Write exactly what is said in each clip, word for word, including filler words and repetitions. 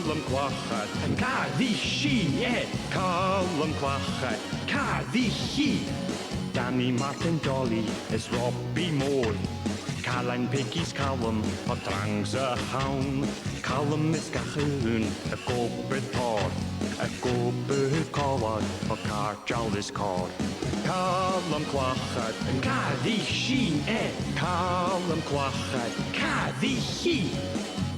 Calum Clachair, an càr a dh'ith sinn e? Calum Clachair, càr a dh'ith i? Danny, Martin, Dolly is Robbie Moore. Cailean, Peigi is Calum, tha trang sa cheann. Calum is gach aon ag obair tòrr, ag obair còmhla, tha càr dealaidh is còir. Calum Clachair, an càr a dh'ith sinn e? Calum Clachair, càr a dh'ith i?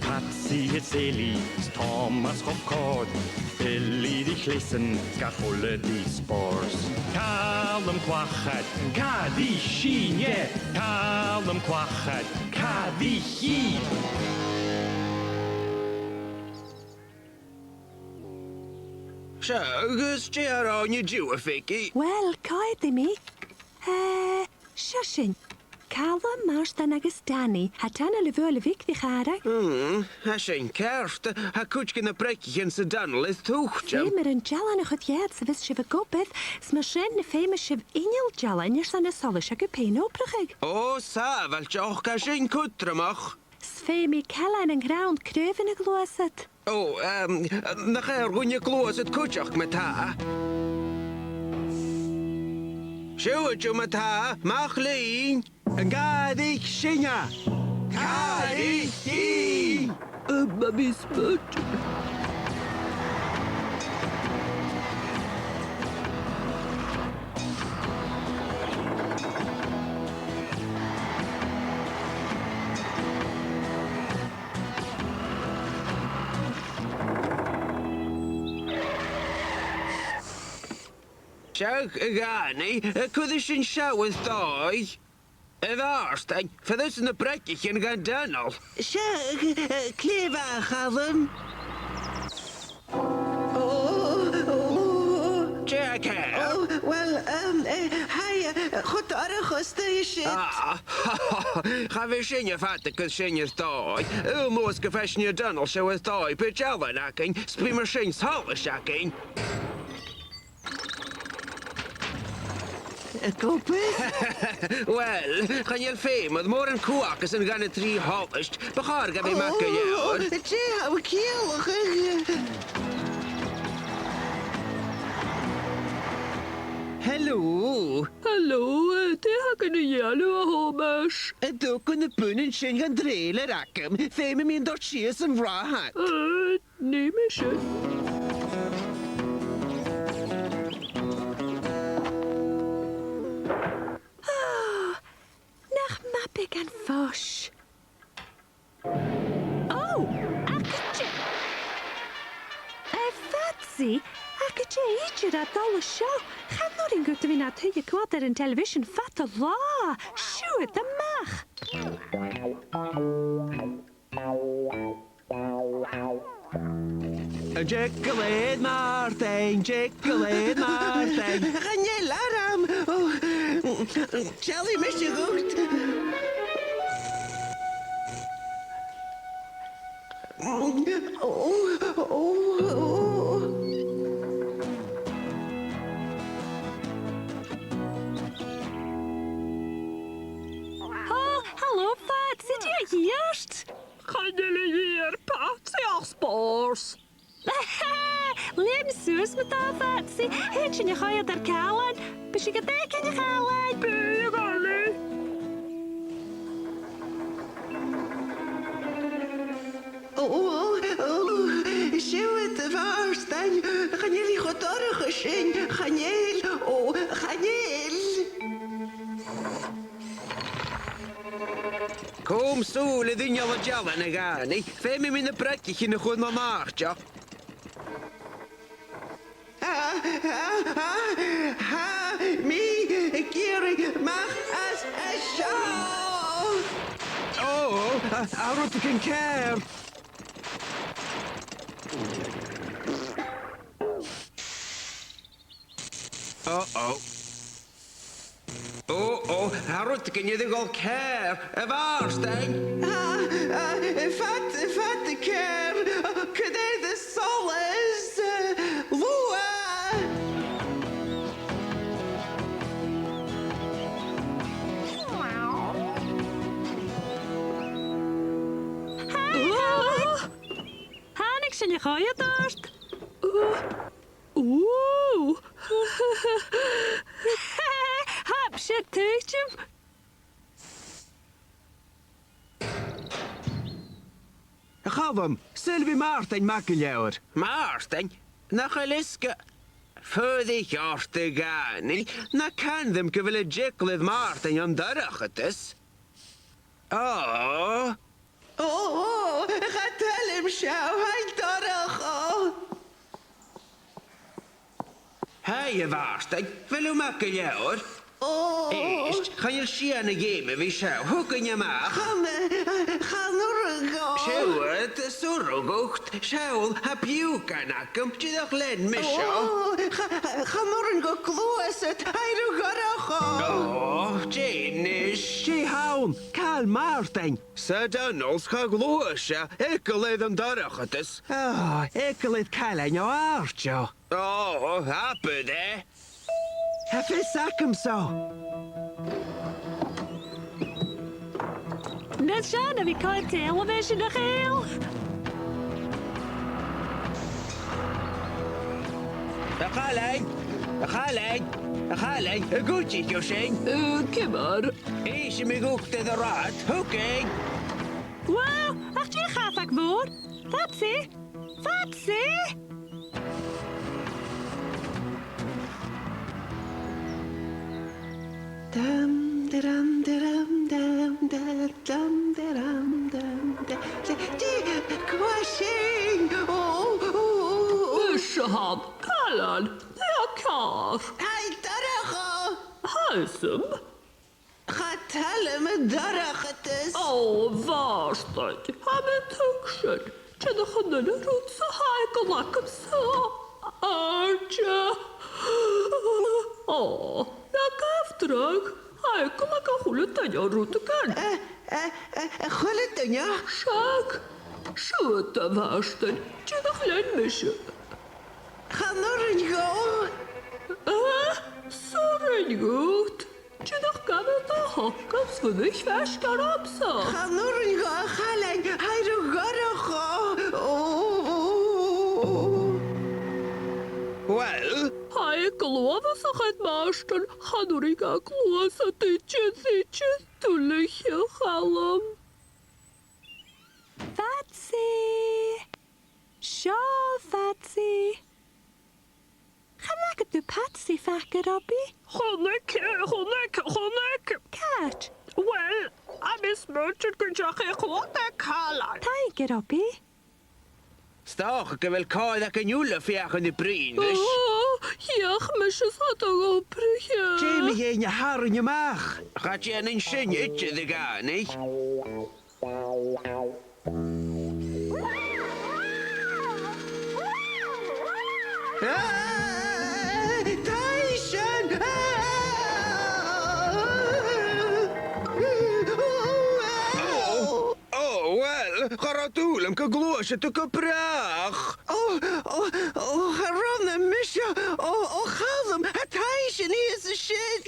Patsy is Eilidh is Tòmas cho còir, Billy ri chleasan 's gach uile dithis spòrs. Calum Clachair, an càr a dh'ith sinn e? Calum Clachair, càr a dh'ith i? Seadh, agus dè tha romhainn an-diugh, a Pheigi? Uill, coimheadaidh mi. Eh, seo sinn. Calum, Màrtainn agus Danny. Tha Daniel a' bualadh beag ri chàradh. Mm, tha sin ceart. Tha cuid de na breigichean san tunnel air tuiteam. Feumar an dealan a chur dheth sa bheil sibh ag obair, 's mar sin feumaidh sibh inneal dealain airson an solas agaibh fhèin obrachadh. Ò, sàbhailte, ach tha sin cudromach. 'S feumaidh Cailean an crann craobhan a ghluasad. Ò, ehm, nach fheàrr dhuinne gluasad cuideachd, ma-thà? Siuthad, ma-thà, a-mach leinn. An càr a dh'ith sinn e? Càr a dh'ith i! Ò, bha mi a' smaoineachadh. Seadh, a Dhanaidh, cuiridh sinn seo air dòigh. A Mhàrtainn, feuch thusa na breigichean dhan tunnel. Seadh, eh, glè mhath, a Chaluim. Ò, ò. Dè tha ceàrr? Ò, uill, um, eh, tha e, eh, cho dorcha 's a tha siud. Ah, cha bhi sinne fada gus sin air dòigh. Uill, a-nis gu bheil sinn air an tunnel seo air dòigh, bidh dealan againn, 's bidh mar sin solais againn. Ag obair? Uill, chan eil feum air mòran cumhachdasan dhan a trì sholais, bu chòir gum bi mac gu leòr. Ò, dè tha thu a' ciallachadh? Hello. Hello, eh, dè tha thu a' dèanamh, a Thòmais? An toir thu na bùinean sin dhan trèilear agam? Feumaidh mi an toirt sìos an rathad. Eh, Nì mi sin. Ò, nach math beagan fois. Ò, ach dè, eh, Fatsaidh, ach dè idir a tha dol an seo? Chan urrainn dhut a bhith nad shuidhe a' coimhead air an telebhisean fad an latha. Siuthad a-mach. An t-eagal air Màrtainn, an t-eagal air Màrtainn. Chan eil orm. Ò, seallaidh mise dhut. Ò, ò, ò. Ò, halò, Fatsaidh, dè tha a dhìth ort? Chan eil a dhìth air Patsaidh ach spòrs. Leum suas ma-thà, a Phatsaidh. Thèid sinn a choimhead air Cailean. Bidh sinn gu deiseil, a Chailean. Bidh, a Dhanaidh. Ò, ò, ò, siuthad, a Mhàrtainn. Chan eil i cho dorcha sin. Chan eil. Ò, chan eil. Cùm sùil air inneal an dealain, a Dhanaidh. Feumaidh mi na breigichean a chur nam mhàrtainn. Tha, tha, tha, tha mi ag iarraidh a-mach às a seo. Ò, tha, tha rudeigin ceàrr. Ò, ò. Ò, ò, tha rudeigin air a dhol ceàrr, a Mhàrtainn. Ah, ah, fada, fada ceàrr, cò air a solas, luath. Hi, Helen. Thàinig An e a' choimhead ort? Ò. Ò. Tha mise a' tuiteam. A Chaluim, saoil a bheil Màrtainn math gu leòr? Màrtainn? Nach eil fhios agad, fuirich ort, a Dhànaidh, nach can thu gu bheil an t-eagal air Màrtainn an dorchadas. Ò. Ò, ò, cha toil leam seo, tha e dorcha. Haidh, a Mhàrtainn, a bheil thu math gu leòr? Ò. Èist, chan eil sìon a dh'fheum a bhith seo, thugainn a-mach. Chan, eh, chan urrainn dhomh. Siuthad, 's urrainn dhut, seall, tha piùcan agam, dìreach lean mise. Ò, cha, chan urrainn dhomh gluasad, tha e ro dhorcha. Ò, dè a-nis? Dè th' ann? Càit a bheil Màrtainn? Sa tunnel, 's cha ghluais e, eagal air an dorchadas. Ò, eagal air cailin, ò àirde. Ò, abair e. Tha fios agamsa. Nì seo na bhith còir television, a Chaluim. A Chaluim! A Chaluim! A Chaluim! An cuidich thu sin? Eh, ciamar? Innsidh mi dhut air an rathad. Thugainn! Wow! Ach dè tha a' Phàpa mhòr? Fad 's e! Fad 's e! Dam, daram, daram, dam, da, dam, daram, dam, da, da, da, cò tha sin? Ò, ò, ò, ò. Is e a th' ann, cailin, dè tha ceàrr? Tha e dorcha. Tha fhios agam. Cha toil leam an dorchadas. Ò, a Mhàrtainn, tha mi a' tuigsinn. Dìreach an aon rud 's a th' agam, leig agamsa àirde. Ò, leig air dragh, tha eagal aig a h-uile duine air rudeigin. Eh, eh, eh, a h-uile duine? Seadh, siuthad, a Mhàrtainn, dìreach lean mise. Chan urrainn dhomh. Eh? 'S urrainn dhut. Dìreach gabh do shocair 's fuirich faisg ormsa. Chan urrainn dhomh, a chailin, tha e ro dhorcha. Ò, ò, ò, ò. Uill? Tha e uabhasach air Màrtainn, chan urrainn dha gluasad idir, idir, duilich, a Chaluim. Patsy! Seo Patsy! Chan fhaca tu Patsy, a Phaca Robbie? Chunnaic, chunnaic, chunnaic! Càit? Uill, tha mi a' smaointinn gun deach i a chluich le calan. Taing, a Robbie. 'S dòcha gu bheil còir againn uile feuchainn a' bruidhinn ris. Ò, dh'fheuch mise 's cha do dh'obraich e. Dè mu dheidhinn a tharraing a-mach? Cha dèanainn sin idir, a Dhànaidh. Ah! Taibhse! Ah! Ò, ò, uill, cha robh dùil agam gun gluaiseadh tu gu bràth. Ò, ò, ò, cha robh ann ach mise. Ò, ò, a Chaluim, tha taibhse shìos an sin.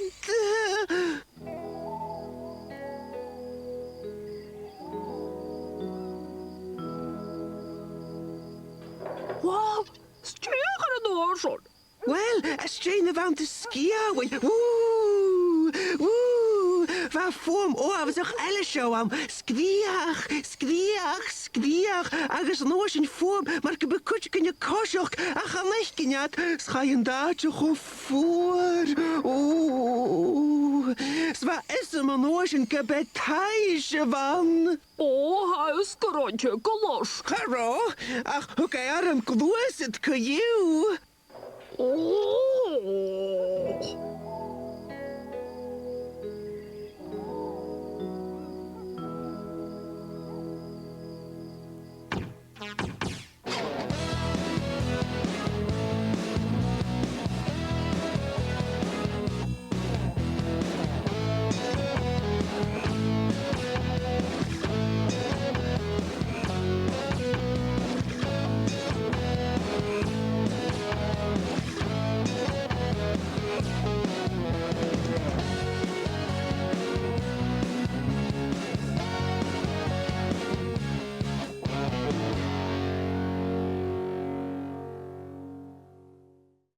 Wow! 'S dè a th' air an uair sin? Uill, 's e sin a bh' ann an sgiamhail. Woo! Woo! Bha fuaim uabhasach eile seo ann. Sgreuch, sgreuch, sgreuch, agus an uair sin fuaim mar gum biodh cuideigin a' coiseachd, ach chan fhaicinn iad, 's chaidh an t-àite cho fuar. Ò, 's bha fhios agam an uair sin gum b' e taibhse a bh' ann. Ò, tha fhios gun robh e gu lèir. Cha robh, ach thug e orm gluasad co-dhiù. Ò,